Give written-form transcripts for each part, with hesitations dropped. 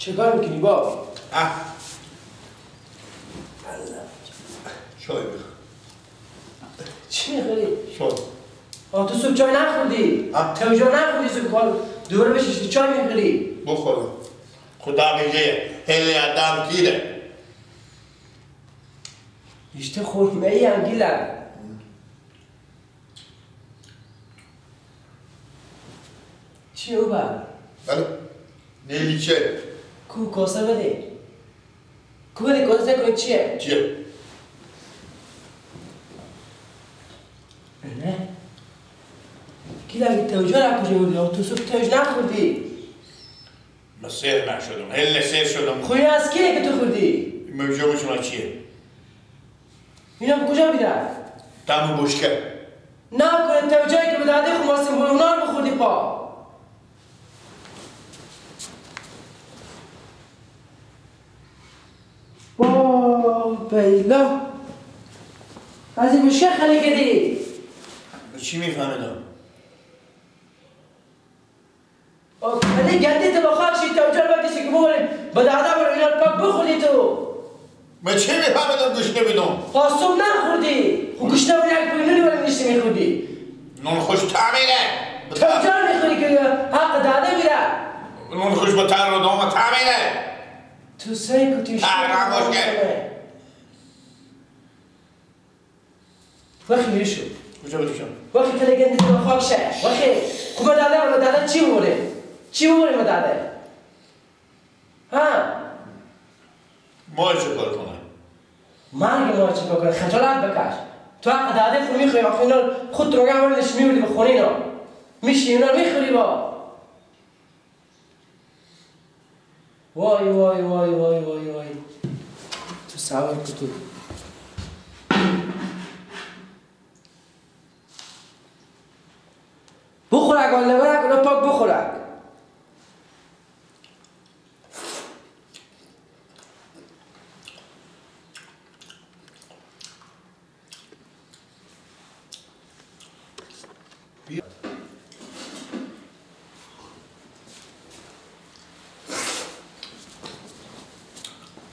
چیکار میکنی بابا؟ چای بخور. چی میخوری؟ چای. آه تو صبح چای نخوردی؟ تو چای نخوردی صبح کار دوباره بشیشتی چای میخوری؟ بخورم. خدا میگه هلی آدم گیره. ایشته خورمه ای هم گیلم. چی او بر؟ بله نیلیچه. کو کاسه بده. کو بده کاسه کنی چیه؟ چیه؟ نه گیلم توجه را کجا بودی؟ تو صبح توجه نخوردی؟ من سیر نشدم، هل سیر شدم. خوی از کیه که تو خوردی؟ موجه شما چیه؟ اینا به کجا میرن؟ دم بشکه. نه کنه توجهی که به داده خماسیم بود اونا رو بخوردی پا. با بیلا از این بشکه خالی کردی؟ چی میفهمیدم؟ ولی گندی تو با خاک شی توجه رو بکشی که بخوریم به داده برو اینا رو پاک بخوری تو. من چی میفهمیدم گوش نمیدم؟ قاسم نخوردی. خب گوش نبودی اگه پوینونی ولی نیشتی میخوردی. نون خوش تعمیره. توجه رو میخوری که حق داده میره. نون خوش با تر و دام تعمیره. تو سعی کتی تر نباشه. وقتی میری شد. کجا بودی؟ وقتی کلی گندی تو خاک شه. وقتی خب داده داده چی بوده؟ چی بوده داده؟ ها؟ ما چه کار کنم؟ مرگ ما چه کار کنم؟ خجالت بکش. تو حق داده خود میخوری آخه اینا خود رو گم وردش میبردی به خونه اینا. میشی اینا میخوری با. وای وای وای وای وای وای. تو سوار کتو. بخورک آن نبرک اونا پاک بخورک.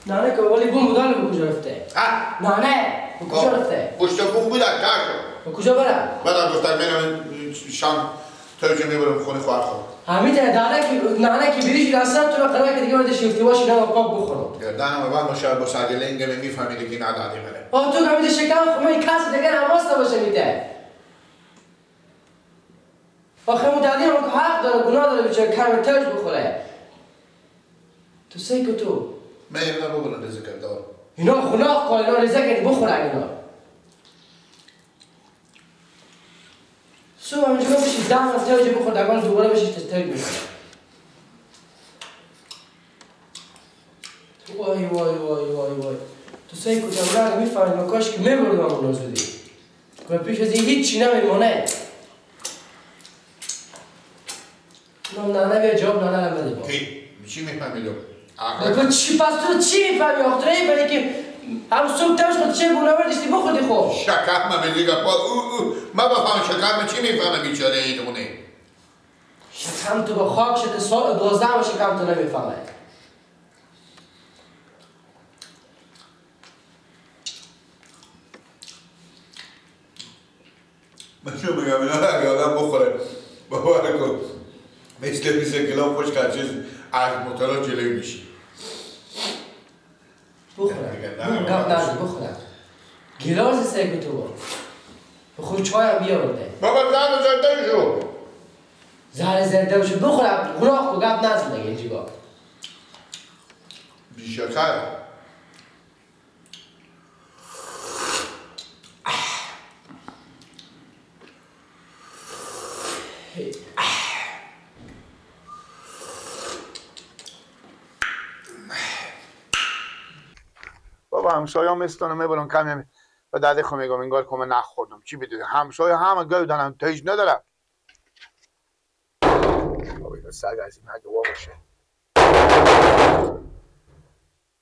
نانه که ولی بوم بودن به کجا رفته؟ نانه به کجا رفته؟ پشت بوم بودن که به کجا برم؟ بعدم گفتم میرم شام توجه میبرم خونه خواهر خود. همین دانه که نانه که بریش اصلا تو قرار که دیگه ورده شیفتی باشی نه پاک بخورم. گردنم بعد مشابه با سرگلنگ میفهمیدی که ندادی بره. آه تو همین شکم خب کس دیگه حواس باشه میده. آخه اون دادی هم که حق داره گناه داره بیچاره کم تاج بخوره. تو سعی که تو من اینا بابا رزق کرده. اینا خناق کن اینا رزق کرد بخورن اینا. صبح همینجا بشی دم از تاج بخور دگان دوباره بشی تاج بخور. وای وای وای وای وای تو سعی کن اگه میفهمید کاش که میبردم اون زودی. و پیش از این هیچی نمیمونه. نه نه بیا جواب نه نه بده با. چی میفهمیدم؟ تو چی پس تو چی میفهمی؟ آخه تو نمیفهمی که هم صبح تمش خود چه بونه برداشتی بخوردی خب. شکم من دیگه پا او من بفهم شکم چی میفهمه بیچاره این خونه. شکم تو با خاک شد سال 12 شکم تو نمیفهمه. من چون میگم اینا اگه آدم بخوره باور کن مثل 20 کیلو خوش چیز از موتورا جلوی میشی. بخورم گپ نزن بخورم گیلاس سگو تو بخور چای هم بیاورده بابا زهر زرده شو زهر زرده شو بخورم گناه کو گپ نزن دیگه اینجا بیشکر. بابا همسایه هم استانو میبرن کمی به داده خو میگم انگار که من نخوردم چی بدونی همسایه همه گردنم تیج ندارم. بابا اینو سگ از این حد باشه.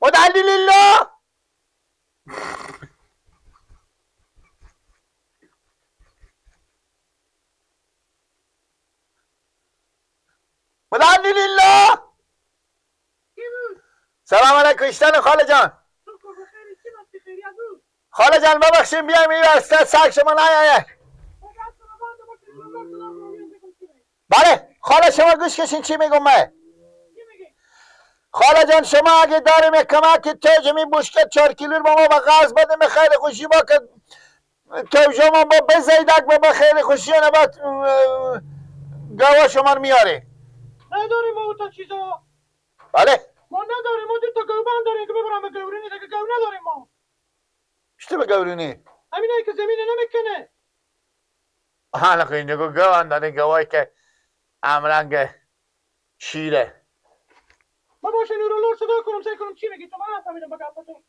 مدلل الله مدلل الله. سلام علیکم اشتن خاله جان. خاله جان ببخشیم بیایم این ورسته سگ شما نیایه. بله خاله شما گوش کشین چی میگم من. خاله جان شما اگه داریم یک کمک ترجمی بوشکت 4 کیلو با ما به قرض بدیم خیر خوشی با که توجه ما با بزیدک با خیر خوشی نه بعد گوا شما میاره. نداریم ما تا چیزا. بله ما نداریم، ما دو تا گوبند داریم که ببرم به گورینی، دیگه گو نداریم ما. چطور به گورینی؟ همینایی که زمین نمیکنه. حالا که اینجا گوند داره، گوایی که امرنگ شیره. ما باشه نورالله صدا کنم سعی کنم چی میگی تو، من نفهمیدم با گپاتون.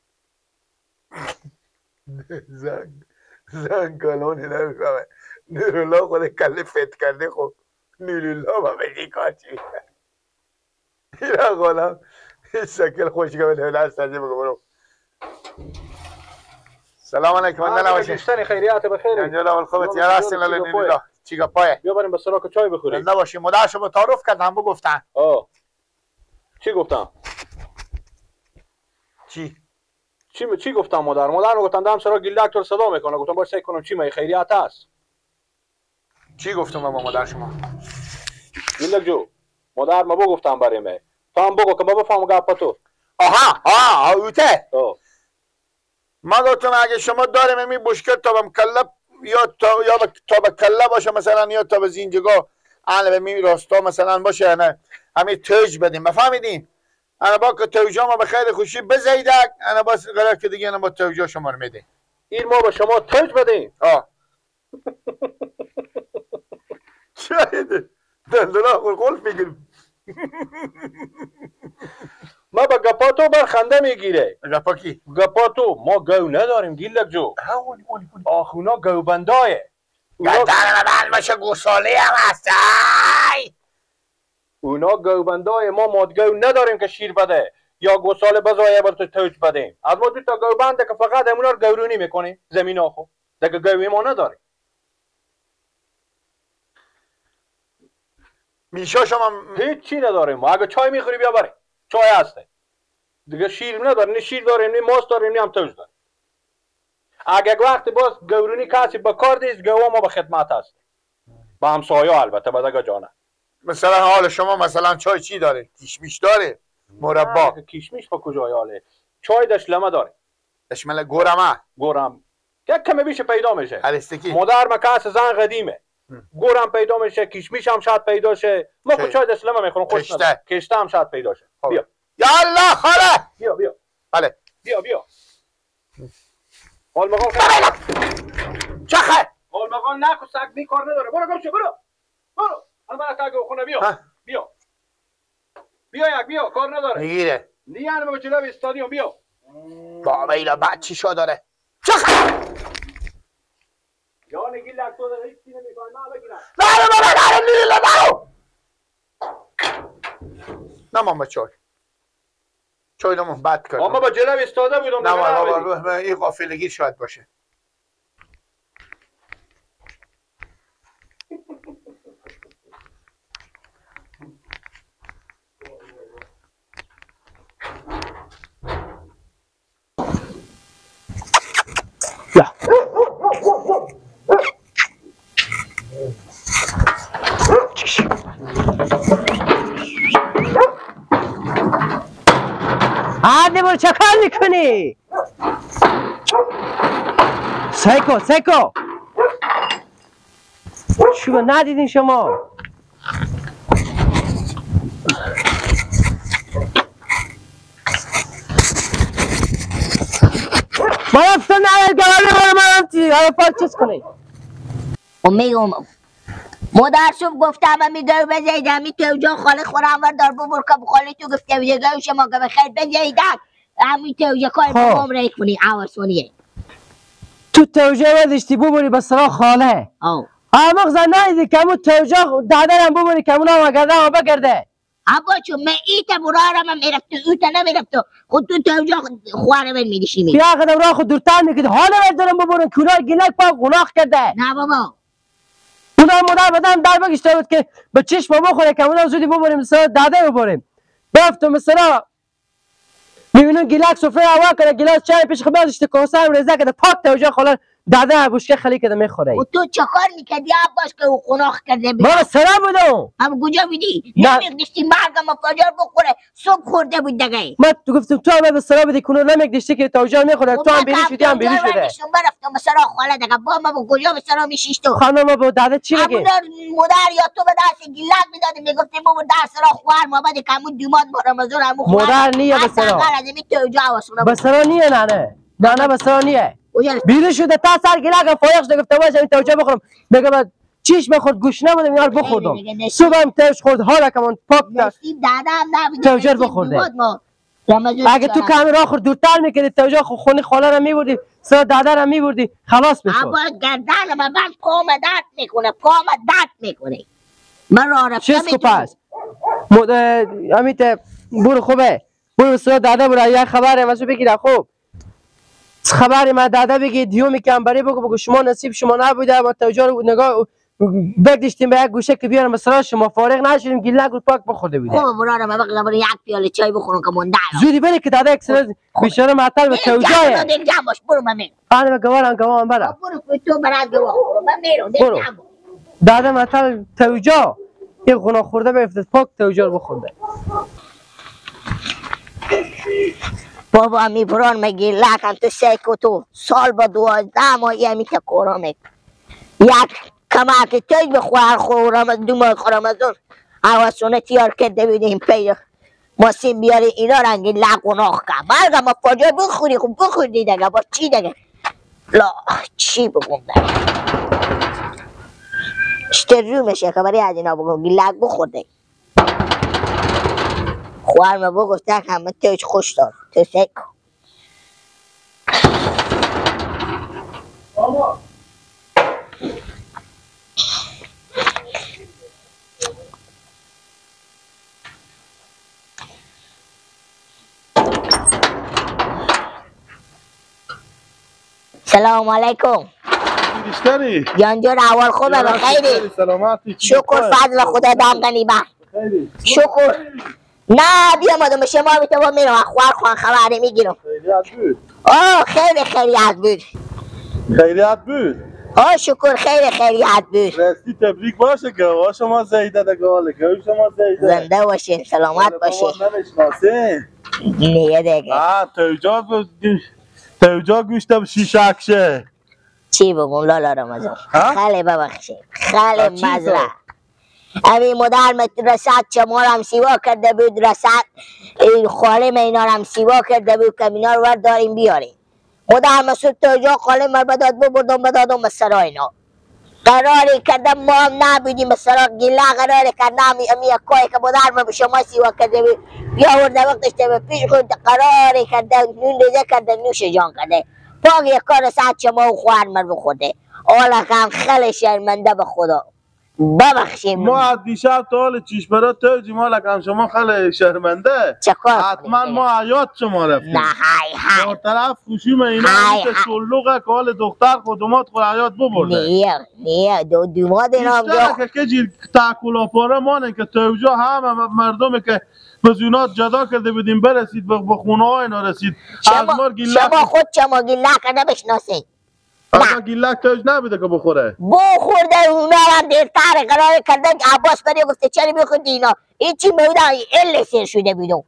زنگ کلونی نمیفهمه. نورالله خود کله فت کرده. خب نورالله با بگی کار چی؟ اینا غلام شکل خوشی که بده دست بگو برو. سلام علیکم. من نباشین خیریت بخیر. انجام اول خوبت یا راست لاله چی گپای؟ بیا بریم به سراغ چای بخوریم. نباشین مادر شما تعارف کردم بگفتن. آه چی گفتم؟ چی؟ چی گفتم مادر؟ مادر گفتم دم سراغ گیلک تو صدا میکنه. گفتم باش سعی کنم چی می خیریت است. چی گفتم با مادر شما؟ گیلک جو مادر ما بگفتم برای می. تو هم بگو که ما بفهم گپ تو. آها آها اوته. ما گفتم اگه شما داریم می بشکت تا بم کله یا تا به کله باشه مثلا یا تا به زینجگاه انا به می راستا مثلا باشه، نه همین توج بدیم. بفهمیدین؟ انا با که توجه ما به خیر خوشی بزیدک، انا باز قرار که دیگه انا با توجه شما رو میده. این ما به شما توج بدیم. آه شاید دندونا قلف میگیریم. ما با گپاتو بر خنده میگیره. گپا کی؟ گپاتو ما گو نداریم گیلک جو. آخ اونا گوبندایه. گردن من باشه گوساله هم هست. اونا گوبندای ما مادگو نداریم که شیر بده یا گوساله بزایه بر تو توج بدیم. از ما دو تا گوبنده که فقط همونا رو گورونی میکنیم زمین آخو دیگه گوی ما نداریم. میشا شما هیچ چی نداریم. ما اگه چای میخوری بیا بره چای هسته دیگه. شیر نداریم، نه شیر داریم، نه ماست داریم، نه هم توج داریم. اگه وقت باز گورونی کسی به کار دیست گوا ما به خدمت هست با همسایه البته با دیگه جانه. مثلا حال شما مثلا چای چی داره؟ کشمیش داره؟ مربا؟ کشمیش با کجای حاله؟ چای دشلمه داره. دشمله گورمه؟ گورم یک کمی بیشه پیدا میشه. هرستکی؟ مادر مکاس زن قدیمه. گورم پیدا میشه، کشمیش هم شاید پیدا شه. ما خود چای دشلمه میخورم خوش نداره. کشته هم شاید پیدا شه. بیا. یا الله خاله. بیا بیا. بله. بیا بیا. حال مقام چخه؟ حال مقام نکو سگ می کار نداره. برو گم شو برو. برو. من تا خونه بیا. بیا. بیا یک بیا کار نداره. میگیره. نیان به جلوی استادیوم بیا. بابا اینا بچی شو داره. چخه؟ یا نگی لک تو داره هیچ چیزی نمیخوای من بگیرم. نه نه نه نه نه نه ماما چای. چای نمون بد کردم. اما با جلوی ایستاده بودم. نه بابا این غافلگی شاید باشه. یا هرده برو چه کار میکنی؟ سیکو سیکو چوبه ندیدین شما؟ ما رفتم نه گواله برو من حالا چیز کنی. و میگم مادر شم گفتم میگه بزیدم می تو خاله خورم وردار ببر که خاله تو گفته بگه شما که بخیر بزیدم همین تو کار بابام رای کنی عواسونیه. تو توجه نداشتی ببری به سراغ خاله. اما زن ندیدی که همون توجه دادرم ببری که همون هم گردم بگرده. ابا چون من ایتا برارم هم میرفت اوتا نمیرفت خود تو توجه خواره من میدیشی می. بیا قدم راه خود دورتر میکردی حالا بردارم ببرم که اونا گینک پاک گناه کرده. نه بابا اونا مادر بدن در بگشته بود که به چشم بخوره که اونا زودی ببریم مثلا داده ببریم. رفتم مثلا میبینم گیلک سفره هوا کرده گیلاس چای پیش خود داشته کاسه هم ریزه کرده پاک توجه خاله داده بوشکه خالی کرده میخوره. و تو چه کار میکردی عباس که او قناخ کرده بود؟ بابا سرم بودم. هم کجا بودی؟ نمیگشتی مرگم فجر بخوره صبح خورده بود دیگه. من تو گفتم تو هم به سرا بدی کنو نمیگشتی که توجه میخوره تو هم بیری شدی هم بیری شده. من رفتم به سرا خاله دیگه با ما کجا به سرا میشیش تو؟ خانم ما با داده چی بگی؟ مادر یا تو به دست گیلک میدادی میگفتی بابا دست سرا خوار ما بعد کمون دوماد ما رمضان همون خوار. مادر نیه به سرا. به سرا نیه نه نه نه به سرا نیه. بیرون شده تا سر گیلک فایق شده گفته باشه این توجه بخورم میگه بعد چیش بخورد گوش نبودم یار بخوردم صبح هم تش خورد حالا کمان پاک نصیب دادم نبود توجه بخورده. اگه تو کمی راه خورد دورتر میکردی توجه خونه خاله رو میبردی سر داده رو میبردی خلاص میشد. اما گردن من پام درد میکنه پام درد میکنه من راه رفتم. چیز پس امیت برو خوبه برو سر داده برو یه خبره مسو بگیر خوب خبر ما داده بگی دیو میکم برای بگو بگو شما نصیب شما نبوده ما توجه رو نگاه بگدیشتیم به یک گوشه که بیارم مثلا شما فارغ نشدیم گیلک رو پاک بخورده بوده. خب برارم بقیه برو یک پیاله چای بخورم که مونده. زودی بره که داده یک سر بیچاره معطل به توجه. دل جمع باش برو من میرم. آره گوارم گوارم برم. برو تو برات گوار من میرم دل جمع باش. داده معطل توجه یه غنا خورده بیفته پاک توجه رو بخورده. بابا می بران مگی لکم تو سیکو تو سال با 12 ماهی همی که کورا یک کمک توی بخوار خورم دو ماه خورم از اون حواسونه تیار کرده بودیم پی ماسیم بیاری اینا رنگی لق و ناخ کن مرگم ما فاجعه بخوری خب بخوری دیگه با چی دیگه لا چی بگم دیگه اشتر رو میشه که برای از اینا بگم گیلک بخورده خوار ما بگو تک همه توش خوش دار تو سیکو. سلام علیکم. بیشتری جان جان اول خوبه بخیری سلامتی شکر فضل خدا دم غنی با شکر. نه بیا مادم شما میتونم میرم خوار خوان خبری میگیرم. خیریت بود. آه خیلی خیریت بود. خیریت بود. آه شکر خیلی خیریت بود. راستی تبریک باشه که وا شما زیده دگاله که شما زیده. زنده باشین سلامت باشین. نمیشناسین؟ نه دیگه. آه توجا گوشتم شیشکشه. چی بگم لالا رمضان؟ خیلی ببخشید خیلی مزرعه. امی مادر رسد چمارم سیوا کرده بود رسد این خاله من اینا رم سیوا کرده بود که اینا رو داریم بیاریم. خدا هم صبح تا جا خاله من بداد ببردم بدادم به سرای اینا قراری کردم ما هم نبودیم به سرا گیله قراری کردم امی یکایی که مادر من به شما سیوا کرده بود بیاورده وقتش به پیش خود قراری کرده نون ریزه کرده نوش جان کرده پاک یک کار رسد چما و خوار من بخورده حالا هم خیلی شرمنده به خدا ببخشید. ما از دیشب تا حال چیش برا توجی ما لکم شما خیلی شرمنده حتما ما حیات شما رفتیم. نه های های چهار طرف خوشیم اینا که شلوغه که حال دختر خودمات خود حیات ببرده. نه نه دوماد اینا هم که جیر تاکل آپاره مانه که توجه همه مردم که بزونات جدا کرده بودیم برسید به خونه های اینا رسید. شما خود شما گیلک نبشناسید. اصلا گیلک توش نبوده که بخوره بخورده اونا هم دیرتر قرار کردن که عباس بری گفته چرا میخوردی اینا این چی بودن ال سیر شده بودم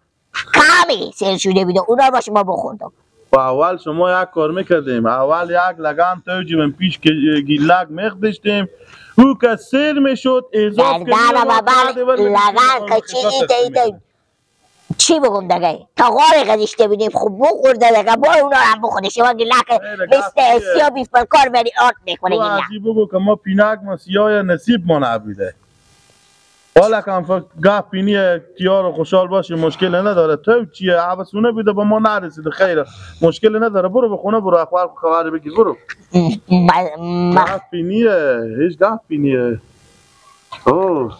کمی سیر شده بودم اونا با شما بخوردم. و اول شما یک کار میکردیم اول یک لگن توجیم پیش که گیلک میخدشتیم او که سیر میشد اضاف کردیم لگن که چی ایده چی بگم دیگه تا غار گذاشته بودیم خب بخورده دیگه با اونا هم بخوره شما گیلک مثل اسیا بیفرکار بری آرت میکنه گیلک. تو بگو که ما پینک ما سیاه نصیب ما نبوده حالا که هم گه پینی تیار و خوشحال باشی مشکل نداره تو چیه عبسونه بیده با ما نرسیده خیره مشکل نداره برو به خونه برو اخبار خبر بگیر برو. گه پینیه هیچ گه پینیه. اوه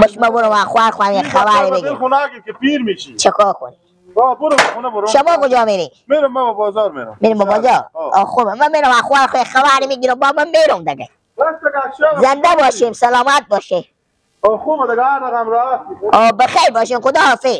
باش ما برو من خوار یه خبری بگیر. خونه که پیر میشی چیکار کنی؟ برو خونه برو. شما کجا میری؟ میرم من به بازار میرم. میرم به بازار؟ آه خوبه من میرم خوار خبری میگیرم بابا میرم دیگه. زنده باشیم سلامت باشی. خوبه دیگه هر رقم راحت. بخیر باشین خدا حافظ.